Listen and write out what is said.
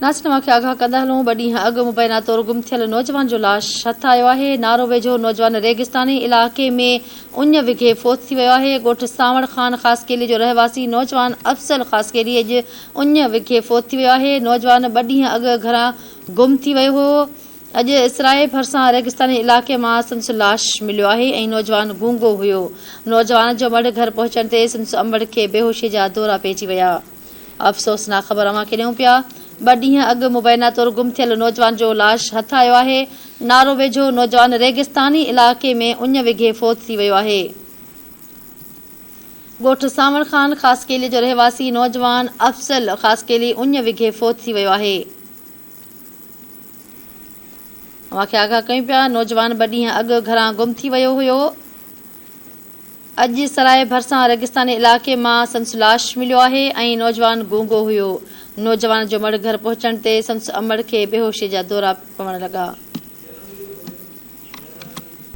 ناظرين اوهان کي آگاهه ڪندا هلون ٻه ڏينهن اڳ مبينا طور گم ٿيل نوجوان جو لاش هٿ آيو آهي نارو ويجهو نوجوان ريگستاني علائقي ۾ اڃ وگهي فوت ٿي ويو آهي ڳوٺ سانوڻ خان خاصخيلي جو رهواسي نوجوان افضل خاصخيلي اڄ اڃ وگهي فوت ٿي ويو آهي نوجوان ٻه ڏينهن اڳ گهران گم ٿي ويو هو اڄ اسرائي ڀرسان ريگستاني علائقي مان سندس لاش مليو آهي ۽ نوجوان گونگو هيو نوجوان جو مڙهه گهر پهچڻ تي سندس امڙ کي بيهوشي جا دورا پئجي ويا. افسوسناڪ خبر اوهان کي ڏيون پيا، ٻه ڏينهن اڳ مبينا طور گم ٿيل نوجوان جو لاش هٿ آيو آهي، نارو ويجهو نوجوان ريگستاني علائقي ۾ اڃ وگهي فوت ٿي ويو آهي. ڳوٺ سانوڻ خان خاصخيلي جو رهواسي نوجوان افضل خاصخيلي اڃ وگهي فوت ٿي ويو آهي. اوهان کي آگاهه ڪيون پيا، نوجوان ٻه ڏينهن اڳ گهران گم ٿي ويو هيو. اڄ سرائي ڀرسان ريگستاني علائقي مان سندس لاش مليو آهي ۽ نوجوان گونگو هيو. نوجوان جو مڙهه گهر پهچڻ تي سندس امڙ کي بيهوشي جا دورا پوڻ لڳا.